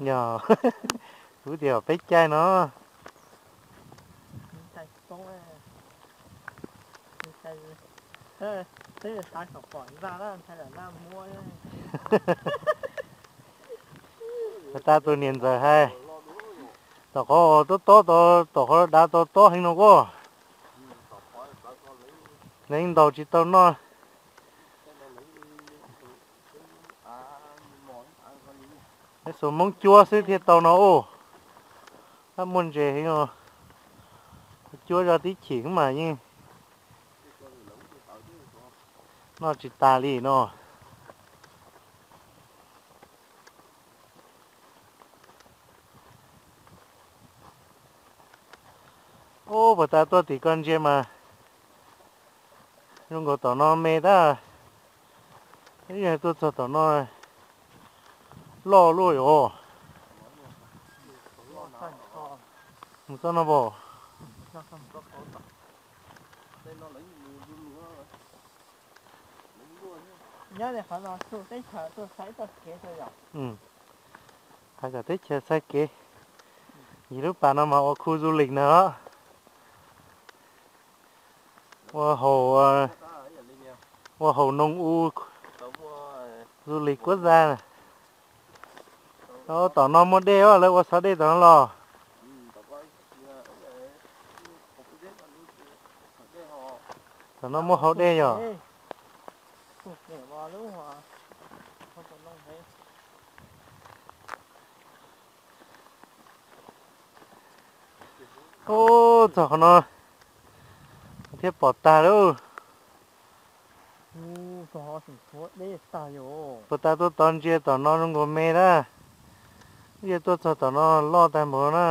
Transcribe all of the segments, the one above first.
Yog, kuv tias peb caij no. Tab tus niam ntxawm hais, tom qhov tob tob, tom qhov dav tob tob heev no kuj, leej ntaus tsis tau noj. Peb xuas Hmoob cuab xwb thiaj tau no ub. Tab muaj ntses heev os, cuab zoj tib chim mas yeej noj tsis tas li no. Ub, puas tas tuaj tim ko ntsia mas zoo nkaus tom no me tab. Ib yam tuaj txog tom no loj luaj yom. Mus txoj no pom. Hais kom teb chaws txhais kev, yim lub pas no mas ua khu du lịch na. Ua haum, ua haum noo u du lịch quốc gia. Tom no muaj dej, lawv ua xov dej tom no los. Tom no muaj hau dej yom. Ub, txog qhov no thiaj pom tag lauj. Puas tas tuaj tos ntsia tom no zoo nkaus me na. Yog tuaj txog tom no loj tag npaum na.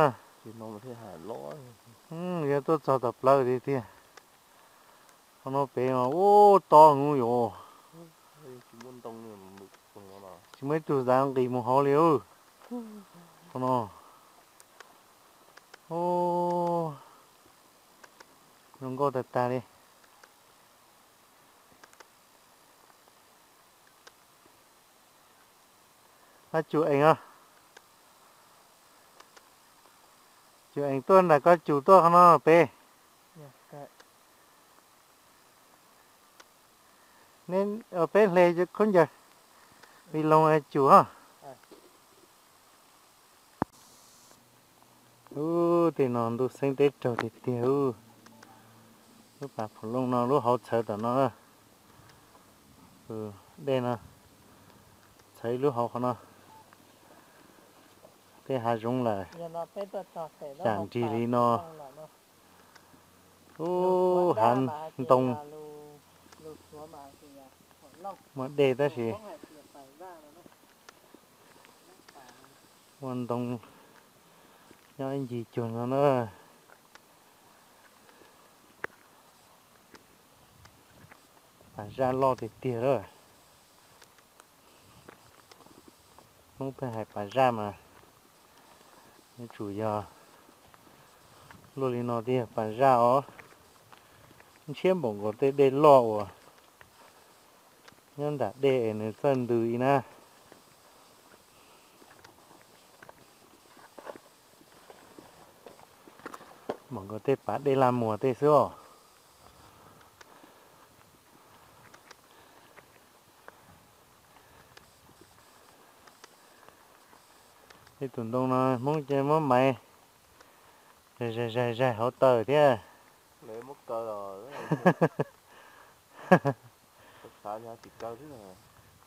Yog tuaj txog tom plawv tiag tiag. Qhov no pem ub to heev yom. Tsis muaj ib tug zav nqis mus hauv li. Qhov no, zoo nkauj tag tag li. Koj cum ees os. Cum ees tuaj nram koj cum tuaj qhov no pem. Neb, peb hle khaub ncaws, vi loo cum os. Ub, tej no ntuj xeeb teb raug tiag tiag ub. Lub pas Phu Looj no lub hauv txhawv tom no. Dej no txhawv ib lub hauv qhov no. Tej hav zoov lawm, yam nrig li no. Ub, hav ntoo. Muaj dej tab sis muaj ntoo nyob ib ncig cuag no na. Pas zaj loj tiag tiag lawm. Hmoob pheej hais pas zaj mas yuav tsum yog luaj li no thiaj yog pas zaj os. Ntshiab npaum nkaus tej dej loj uas nyob nram dej es nws txawj ntws li na. Npaum nkaus tej pas dej Laj Muas tej xwb os. Tej tus ntoo no Hmoob ces muab maiv zaig zaig zaig hauv taws thiab.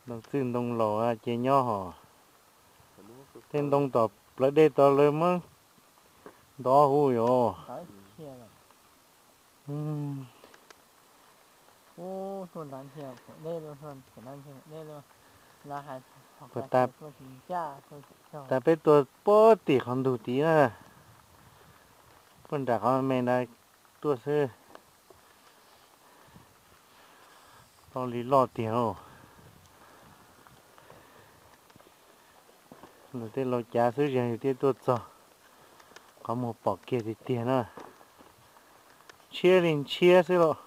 Ntoo txwj ntoo laus ces nyob hos. Tej ntoo tom plawv dej tod lawv muab ntov huv yos. Puas tas peb tuaj puag tim qhov ntug tid na, puag nram qhov me ntawd tuaj xwb. Tau li loj tiag os. Nws tej laus cav xwb, yog yus thiaj tuaj txog, qhov muag pom kiag tiag tiag na. Ntshiab li ntshiab xwb los.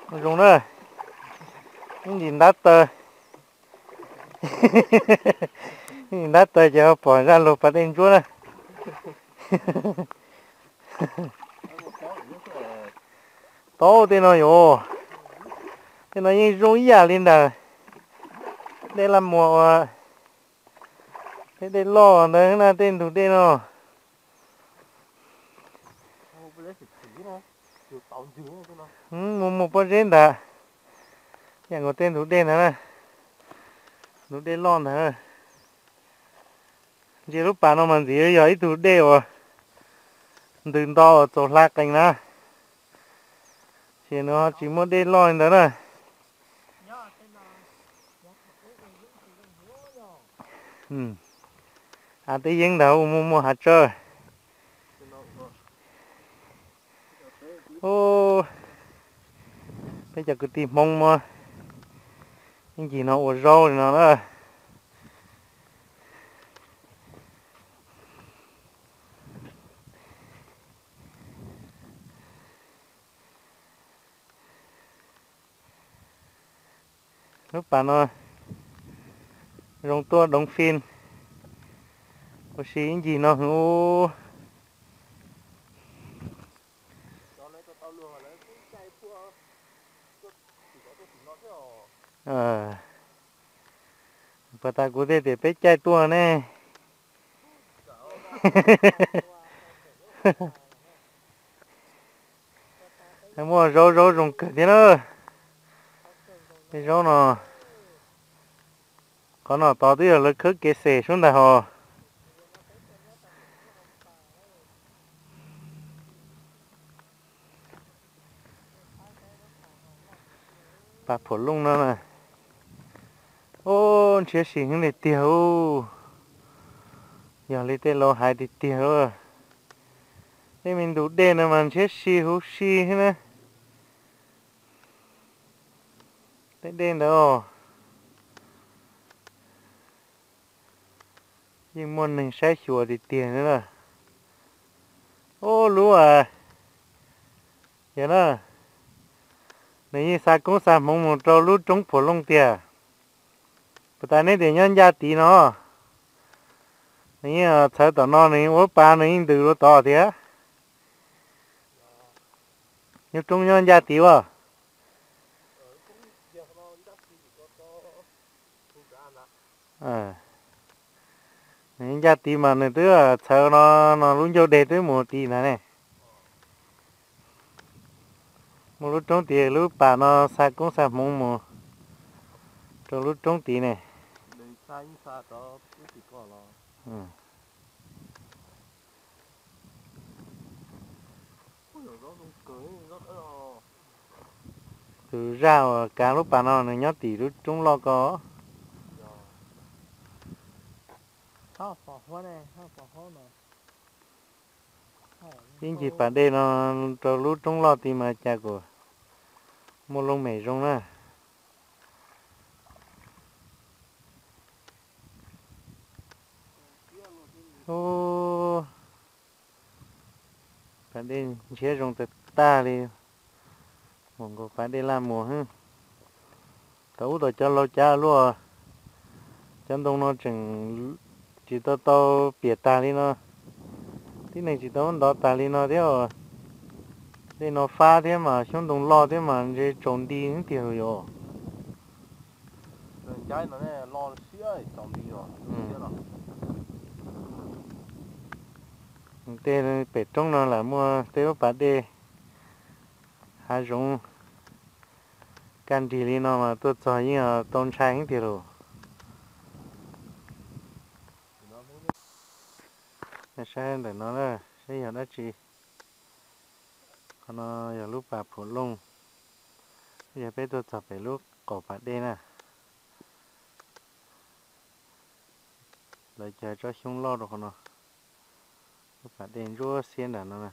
Zoo na, ib ntsis ntab taw, ib ntsis ntab taw ces ho pom zaj lus pas dej ntsuab na. Tau tej no yom, tej no yeej zoo ib yam li ntawm dej laj muas uas, tej dej loj ntawd na, tej ntug dej no. Muaj muaj pob zeb ntawd, yam nkaus tej ntug dej ntawd na, ntug dej loj ntawd. Ntsia lub pas no mas ntxim yog ib tug dej uas ntws nto uas txaus hla qees na, ces nws ho tsis muaj dej loj li ntawd na. Av teb yeeb ntawd muaj muaj hav tsawb. Peb cov kwv tij Hmoob muab ib ncig no ua zaub li no na. Lub pas no zoo tuaj doov fij ua si ib ncig no hwv. Puas tas kuv thiaj tias peb caij tuaj ne. Muaj zaub, zaub zoo kawg thiab na. Tej zaub no, qhov no tod twb yog lawv khawb kev xem sub ntag hos. Pas Phuam Looj no na. Ub, ntshiab si heev li tiag ub. Yog li tej laus hais tiag tiag lauj. Tej me ntug dej no mas ntshiab si huv si thiab na. Tej dej ntawd yeej muaj neeg saib xyuas tiag tiag na. Ub, lub, yog na, nws yeej xa koob xa hmoov mus rau lub roob Phuam Looj tiag. Puas tas neb tias nyob ncaj tid no, nws yeej txhawv tom no, nws yeej ua pas, nws yeej ntws rau tod tiag. Lub roob nyob ncaj tid as. Nws ncaj tid mas nws twb txhawv no, no lub ncauj dej twb mus tid ntag ne. Muaj lub roob tid, lub pas no xa koob xa hmoov mus rau lub roob tid ne. Tus zaj uas kav lub pas no nws nyob tim lub roob loj ko. Ib ncig pas dej no rau lub roob loj tid mas cas kuj muaj looj mem zoo na. Ub, pas dej ntshiab zoo tag tag li, mus nkaus pas dej laj muas hwb. Thaum ub tau cov laus cav luaj, cov ntoo no tseem tsis tau tau piam tag li no, tib neeg tsis tau muab ntov tag li no thiab. Dej no fab thiab mas xyoob ntoo loj thiab mas ntshe tsaus nti tiag yom. Tej pem roob no lam muaj tej lub pas dej hav zoov kaj nrig li no mas tuaj txog yeej tau ntshai heev tiag lauj. Saib ntawm no saib yog dab tsi. Qhov no yog lub pas Phuam Looj, yog peb tuaj txog pem lub qaum pas dej na. Lawv cog tsob xyoob loj rau qhov no. Lub pas dej ntsuab xiab nram no na.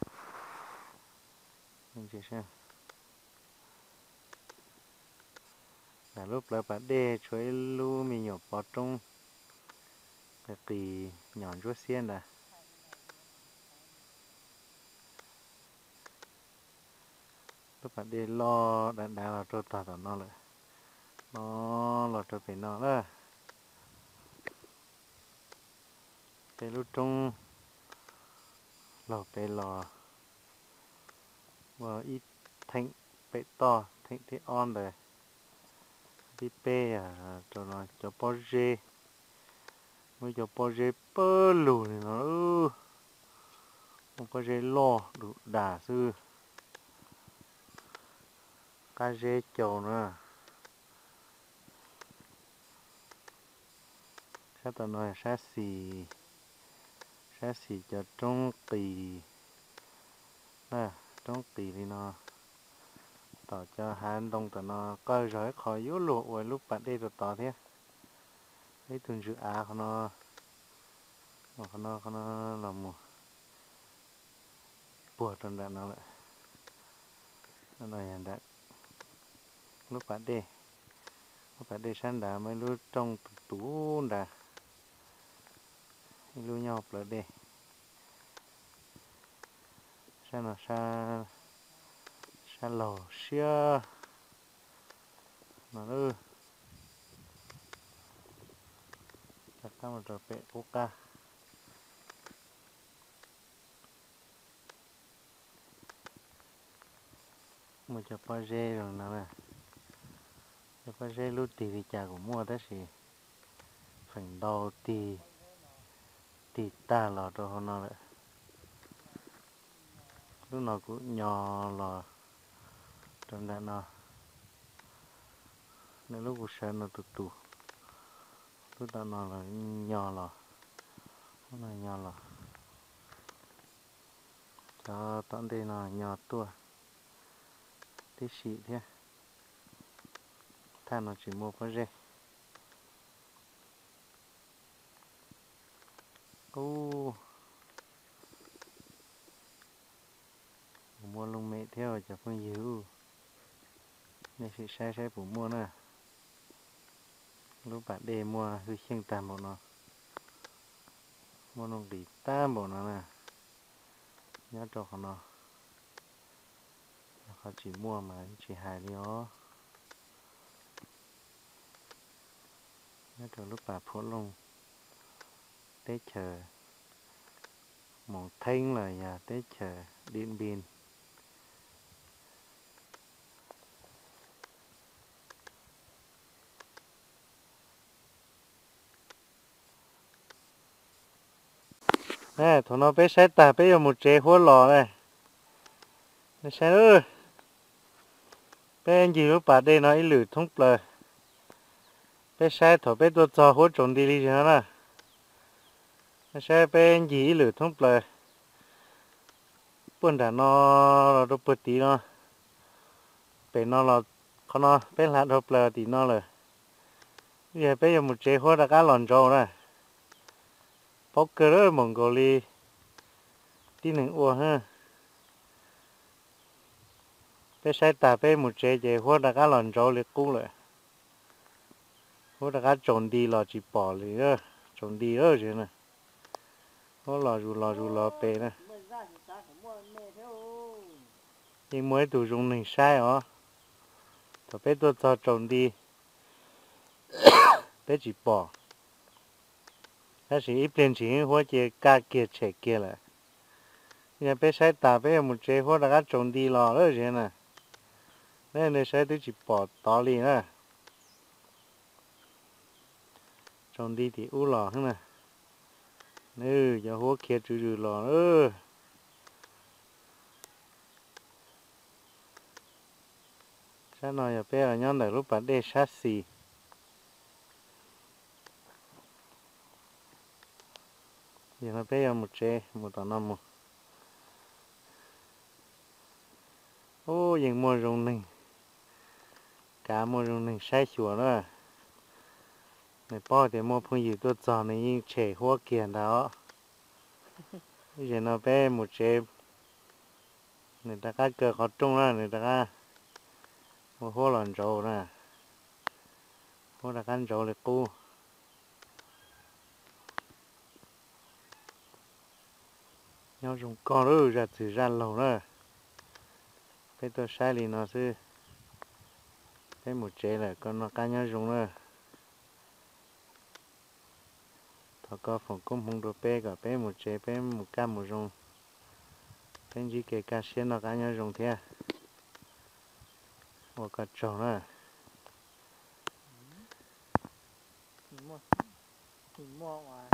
Nram lub plawv pas dej tshuav ib lub me nyuam pov roob qis nyom ntsuab xiab ntawd. Lub pas dej loj dav dav los rau tog tom no lawm, no los rau pem no na. Peb lub roob laug pem los ua ib theem pem toj, theem thib ob ntawd, thib peb rau no cov pob zeb, muaj cov pob zeb pawg lug li no, muaj pob zeb loj dum das xwb, qab zeb cau na. Sab tom no sab xis, sab xis cov roob qis, roob qis li no. Tom cov hav ntoo tom no qawg zog ib qho yuav luag ua lub pas dej rau tod thiab. Ib tug ntsws av qhov no, qhov no, qhov no los mus puag rau nram no lawm. Lub pas dej, lub pas dej sab nrad muaj ib lub rooj tus tus nrad, ib lub nyob plawv dej. Sab no sab laug siab no, rov qab mus rau pem qub qab. Muaj cov pob zeb zoo no na. Cov pob zeb lub tig li cas kuj muaj tab sis feem ntau tig, tig tag los rau hauv no lawm. Lub no kuj nyo los rau nram no. Lub kuj sawv no tus tus, lub tom no los nyo los, lub no nyo los. Cov tom ntej no nyo tuaj tib si thiab. Thaj no tsis muaj pob zeb. Ub, kuj muaj looj mem thiab cov phooj ywg, nej sim saib saib puas muaj na. Lub pas dej muaj hwj xyeej tag npaum no, muaj nuj nqis tag npaum no na, nyob rau qhov no. Qhov tsis muaj mas tsis hais li os. Nyob rau lub pas Phuv Looj, teb chaws Moos Theeb los yog teb chaws Diam Npis. Thaum no peb saib tag peb yuav mus tsev huab los na. Nej saib, peb ncig lub pas dej no ib lwm thoob plaws. Peb saib thaum peb tuaj txog huab tsaus nti li no na. Nej saib peb ncig ib lwm thoob plaws puag nram no los rau puag tid no. Pem no los qhov no peb hla dhau plaws tim no lawm. Yog peb yuav mus tsev huab rov qab los ntsauv na. Paub kawg lawm, npaum nkaus li tib neeg ua. Peb saib tag peb mus tsev ces huab rov qab los ntsauv li qub lawm. Huab rov qab tsaus nti los tsis pom li, tsaus nti lawm na. Huab los zus los zus los pem na. Yeej muaj ib tug zoo neeg saib os. Thaum peb tuaj txog tsaus nti, peb tsis pom. Tab sis ib pliag ntshis huab cia kaj kiag tshem kiag lawm. Yog peb saib tas peb yuav mus tsev huab rov qab tsaus nti los lawm ziag na. Nej saib twb tsis pom tod li na. Tsaus nti tim ub los na. Nws cov huab khiav tswv zws los. Sab no yog peb nyob ntawm lub pas dej sab xis. Yog no peb yuav mus tsev mus tom no mus. Ub, yeej muaj zoo neeg, kav muaj zoo neeg saib xyuas na. Nws paub tias muaj phooj ywg tuaj txog nws yeej tshem huab kiag ntag os. Ib zaug no peb mus tsev, nws rov qab kaw qhov rooj na, nws rov qab ua huab los ntsauv na. Huab rov qab ntsauv li qub. Nyob zoo koj lawm zaj txwg zaj laug na. Peb tuaj saib li no xwb, peb mus tsev lawm, koj noj qab nyob zoo na. Thov koj foom koob hmoov rau peb kom peb mus tsev peb mus kaj mus zoo, peb ntsib kev kaj siab noj qab nyob zoo thiab. Ua koj tsaug na. Muaj ua